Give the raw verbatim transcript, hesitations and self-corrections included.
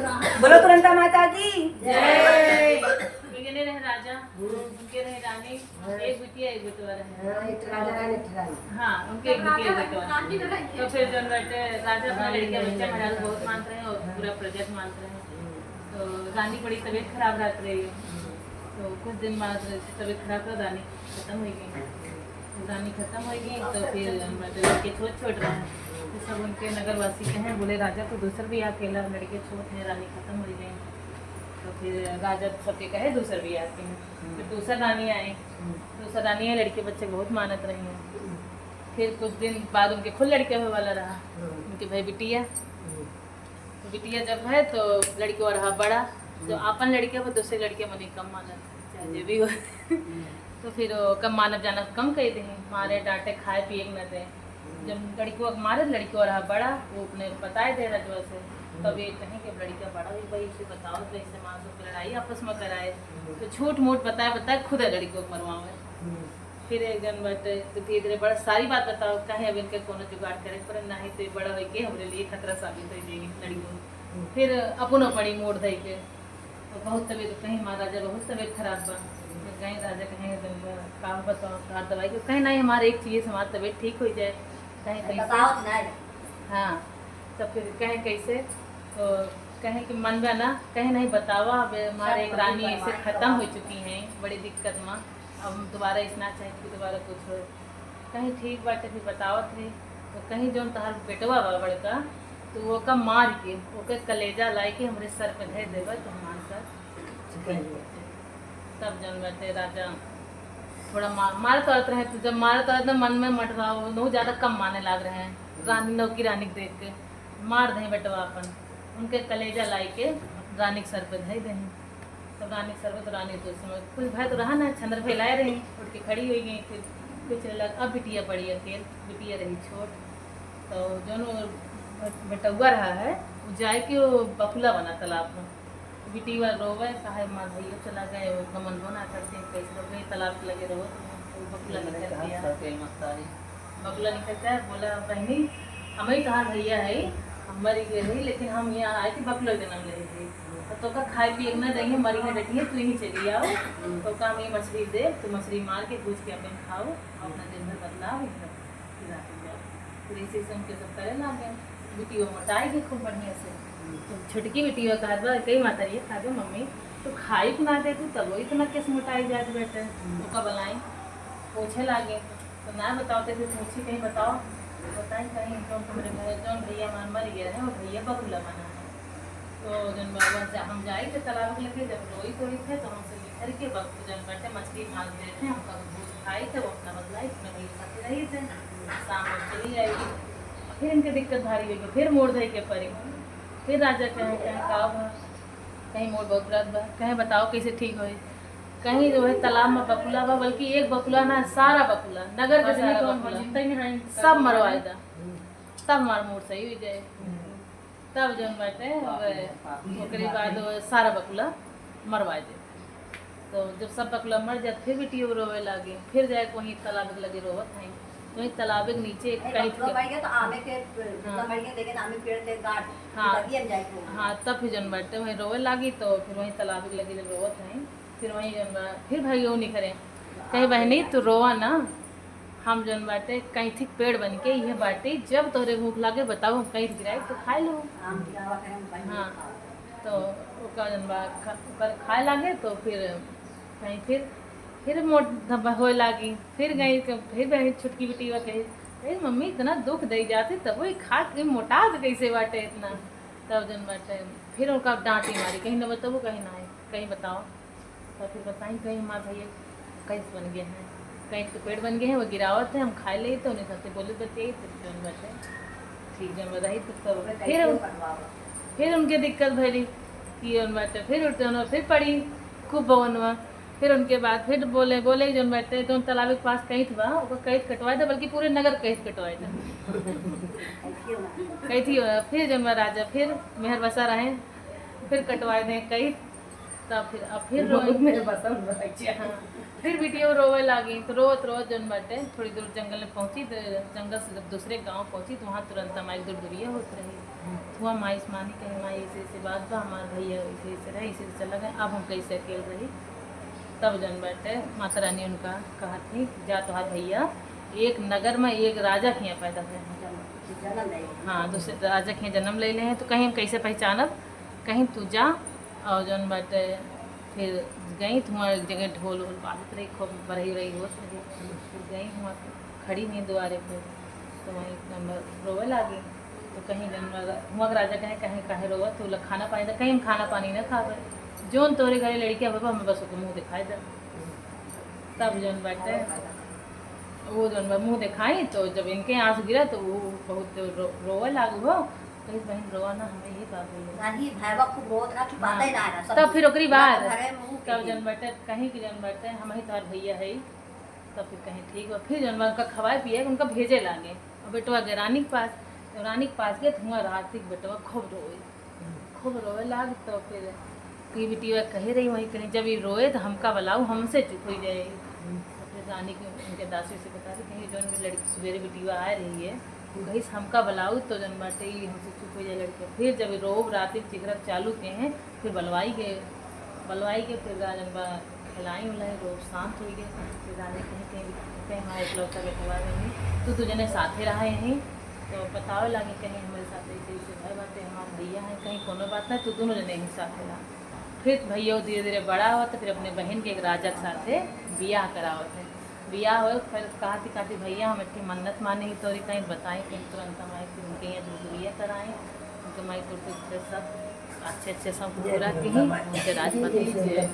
बोलो तुरंता माता की जय। तो ये रहे राजा, उनके रहे रानी, हाँ। एक बिटिया, एक बेटवा रहे। हाँ, एक राजा रानी, एक रानी। हाँ, उनके एक बिटिया, एक बेटवा रहे। तो फिर जौन बाटे, राजा अपना लड़का बच्चा मेहरारू बहुत मानत रहे और पूरा प्रजा के मानत रहे। तो रानी बड़ी तबीयत खराब रहत रही है। तो कुछ दिन बाद तबीयत खराब रहा, रानी खत्म हो गई। रानी खत्म हो गई तो फिर मतलब लड़के छोट छोट रहे। तो सब उनके नगरवासी कहें, बोले, "राजा को दूसर बियाह केला, लड़के छोट हैं, रानी खत्म हो गई।" तो फिर राजा सबके कहे, "दूसर बियाह के।" फिर दूसर रानी आई। दूसर रानी आई, लड़के बच्चे बहुत मानत रही हैं। फिर कुछ दिन बाद उनके खुद लड़के होए वाला रहा। उनके भाई बिटिया। तो बिटिया जब है तो लड़के रहा बड़ा, तो आपन लड़के पर दूसरे लड़के मने कम मानत, चाहे जे भी हो। तो फिर वो कम मानब जाना कम कह दे, मारे डांटे, खाए पिए के न दे। जब लड़कियों के मारे, लड़कियों रहा बड़ा, वो अपने बताए दे रजवा से। तब ये कहें कि अब लड़का बड़ा हो गई, इसे बताओ तो ऐसे माँ से लड़ाई आपस में कराए। तो झूठ मूठ बताए बताए खुद है लड़कियों को मरवावे। फिर एक जन बाटे तो धीरे धीरे बड़ा सारी बात बताओ, कहें अब इनके कोनो जुगाड़ करे के पड़े, नहीं तो ये बड़ा होके हमरे लिए खतरा साबित हो जाएगी लड़कियों। फिर अपनो पड़ी मोड़ धई के, तो बहुत तबीयत, कहीं महाराजा बहुत तबीयत खराब बा। तो कहीं राजा कहें, "जन बा, का बताओ, का दवाई को?" कहीं, "नहीं, हमारे एक चीज़, हमारी तबीयत ठीक हो जाए।" कहीं कैसे? बताओ तो नहीं। हाँ, तो फिर कहें कैसे? तो कहें कि मन बा ना, कहें, "नहीं, बतावा, अब हमारे सब एक रानी ऐसे खत्म हो चुकी हैं, बड़ी दिक्कत में, अब हम दोबारा इस ना चाहे कि दोबारा कुछ हो।" कहीं ठीक बाटे, फिर बतावत रही, तो कहीं जौन तहार बेटवा बा बड़का, तो ओका मार के, ओके कलेजा लाई के हमरे सर पे धर देबा, तो हमार सर झुक जाई। तब जौन बाटे राजा थोड़ा मा-, मारत वारत रहे, तो जब मारत वारत ना मन में मठवा, बहुत ज़्यादा कम माने लाग रहे हैं। रानी, नौकी रानी के देख के मार दे बेटवा अपन, उनके कलेजा लाई के रानी के सर पे धर दे। तब रानी के सर पे, तो रानी तो उस समय कुछ भय तो रहा ना, छंदर फैलाए रही, उठ के खड़ी हो गई। फिर कुछ लग, अब बिटिया बड़ी अकेल, बिटिया रही छोट, तो जौन वो बेटउआ रहा है, वो जाए के वो बकुला बना तालाब में। बिटिया रोवे, कहे, "मार भैया चला गए, वो गमन बना करते, कैसे लोग गए तालाब के लगे रहो, तो वो बकुला निकल गया।" बकुला निकलता है, बोला, "बहनी, हम ही तोहार भैया है, हम मर गए रही, लेकिन हम यहाँ आए थे बकुला जन्म ले थे, तो तोका खाए पिए के ना देंगे, मरी है डटिए, तू ही चली आओ, तोका हम ये मछली दे, तू मछली मार के भूज के अपन खाओ, अपना दिन भर बतलाओ, इधर रात में जाओ।" फिर ऐसे ऐसे उनके सब करे लागे, बिटियो मोटाई गई खूब बढ़िया से। तो छोटकी बिटियो कहत बा, कही, "माता रे, कहत बा, मम्मी, तू खाई के ना दे तू, तब वो इतना केस मोटाई जात बेटे।" ओका बलाई, पूछे लागे, तो ना बताओ, तो फिर पूछी, कहीं बताओ, बताई कहीं, जौन तुम्हारे घर, जौन भैया हमार मर गया है, वो भैया बकुला बना है। तो जौन बाबा जा-, हम जाई थे तालाब के लगे, जब रोई तो थे, तो हमसे निकल के बक-, जौन बाटे मछली मार दे थे, हमका भूत खाई थे, वो अपना बदलाई, अपना भैया साथे रही थे, शाम को चली आई। फिर इनके दिक्कत भारी हो गई, फिर मोड़ धई के पड़ी। फिर राजा कहे, कहे, "का बा?" कहीं मोड़ बहुत रात बा, कहे, "बताओ कैसे ठीक होई?" कहीं जो है तालाब में बकुला बा, बल्कि एक बकुला ना, सारा बकुला, नगर के जितने कौन बकुला, सब मरवाए दा, तब हमार मोड़ सही हो जाए। तब जौन बाटे, ओकरे बाद वो सारा बकुला मरवाए दे। तो जब सब बकुला मर जात, फिर बिटियो रोवे लागे, फिर जाए के वहीं तालाब के लगे रोवत है। वहीं तालाब के नीचे एक कहीं तो आमे के, हाँ। लमड़िया देखे तो आमे पेड़ के गांठ, हाँ। हाँ, तब फिर जौन बाटे वहीं रोवे लागी, तो फिर वहीं तालाब के लगे रोवत है। फिर वहीं जौन बा, फिर भैया निकरे, कहे, "बहनी, तू रोवा ना, हम जौन बाटे कैंथी के पेड़ बन के इहे बाटे, जब तोहरे भूख लागे बताओ, हम कैंथी गिराई तो खाए लो।" हाँ, तो ओकर जौन बा, खा-, ओकर खाए लागे तो फिर कहीं फिर, फिर मोट धब्बा होए लागी। फिर गई तो फिर बहन छोटकी बिटिया कही, "ए मम्मी, इतना दुख दे जाते तब वो खा के मोटा के कैसे बाटे इतना?" तब जौन बाटे फिर ओका डांटी मारी, कहीं न बताबू, कहीं ना, कहीं बताओ। तो फिर बताई, कहीं हमार भैया कैंथ बन गए हैं, कैंथ के पेड़ बन गए हैं, वो गिरावत है, हम खाए ले तो उन्हें सबसे बोले बतियाई तो जौन बाटे ठीक जौन बताई तो तब फिर, फिर उनके दिक्कत भरी कि जौन बाटे फिर उठते फिर पड़ी खूब बवनवा। फिर उनके बाद फिर बोले, बोले जौन बाटे जौन तालाब के पास कैंथ बा, ओकर कैंथ कटवाए दे, बल्कि पूरे नगर कैंथ कटवाए दे। कैंथी हो, फिर जौन बा राजा फिर मेहर बसा रहे, फिर कटवाए दे कैंथ। तब फिर, अब फिर बहुत रोई। मेहर बसा हुआ है। हाँ, फिर बिटिया रोवे लागी, तो रोवत रोवत जौन बाटे थोड़ी दूर जंगल में पहुँची, तो जंगल से जब दूसरे गाँव पहुँची, तो वहाँ तुरंत माई दुरदुरिया होत रही। हुआ माई से मानी, कहीं माई ऐसे ऐसे बात बा, हमार भैया ऐसे ऐसे रहे, ऐसे ऐसे चला गए, अब हम कैसे अकेल रही। तब जौन बाटे माता रानी उनका कहत थी, जा तोहार भैया एक नगर में एक राजा के यहाँ पैदा भए हैं। जन्म ले। हाँ, दूसरे राजा के यहाँ जन्म ले ले हैं, तो कहीं हम कैसे पहचानब, कहीं तू जा। और जौन बाटे फिर गई तो हुआँ एक जगह ढोल वोल बाजत रही, खूब बरही उरही होत रही। फिर गई हुआँ खड़ी हुई दुआरे पे, तो वहीं नंबर रोवे लागी। तो कहीं जौन बा हुआँ के राजा कहे, कहीं काहे रोवत, तू लोग खाना पानी दे, कहीं हम खाना पानी ना खावे, जौन तोरे घरे लड़किया होबा हमें बस ओके मुँह दिखाई दे। तब जौन बाटे वो जौन बा मुँह दिखाई, तो जब इनके आँसू गिरा तो वो बहुत रो, रोवे लागू हो। कहिस, "बहिन, रोवा ना, हमें ये बात हुई है।" नहीं, भैया खूब रोत रहा कि हाँ। बातें ना आना, सब तब फिर ओकरी पूरा बाद, घरे में मुँह तब की जौन बाटे कहीं कि जौन बाटे हम ही तोहार भैया है, तब फिर कहीं ठीक बा। फिर जौन बा उनका खवाए पिए, उनका भेजे लागे। और बेटवा गए रानी के पास, तो रानी के पास गए तो हुआँ रात के बेटवा खूब रोए, खूब रोवे लाग। तो फिर ई बिटिया कहे रही वहीं कहीं, "जब ये रोए तो हमका बुलाऊ, हमसे चुप हो जाए।" तो फिर रानी के उनके दासी से बता दी, कहीं जौन भी लड़की सुबेरे बिटिया आ रही है, वो कहीं से हमका बुलाऊ तो जौन बाटे ई हमसे चुप हो जाए लड़के। फिर जब रोब रात में चिखरब चालू के हैं, फिर बलवाई के, बलवाई के फिर गा जौन बा खिलाई उलाई, रोब शांत हो गए। फिर रानी कहीं, कहीं, कहीं हमारे इकलौता बेटवा रही, तू दू जने साथे रहा यहीं, तो बतावे लागे कहीं हमारे साथ ऐसे ऐसे भाई बातें, हमारे भैया हैं, कहीं कोनो बात ना, तू दोनों जने ही साथे रहा। फिर भैया धीरे धीरे बड़ा हुआ तो फिर अपने बहन के एक राजा के साथे बियाह करावत है। बियाह हो फिर कहती कहती, "भैया हम एक ठे मन्नत माने ही तोरी कहीं बताई, कहीं तुरंत हम आए फिर उनके यहाँ दूध बिया कराए, उनके माई तुरंत सब अच्छे अच्छे सब पूरा की ही उनके राजपति जी।"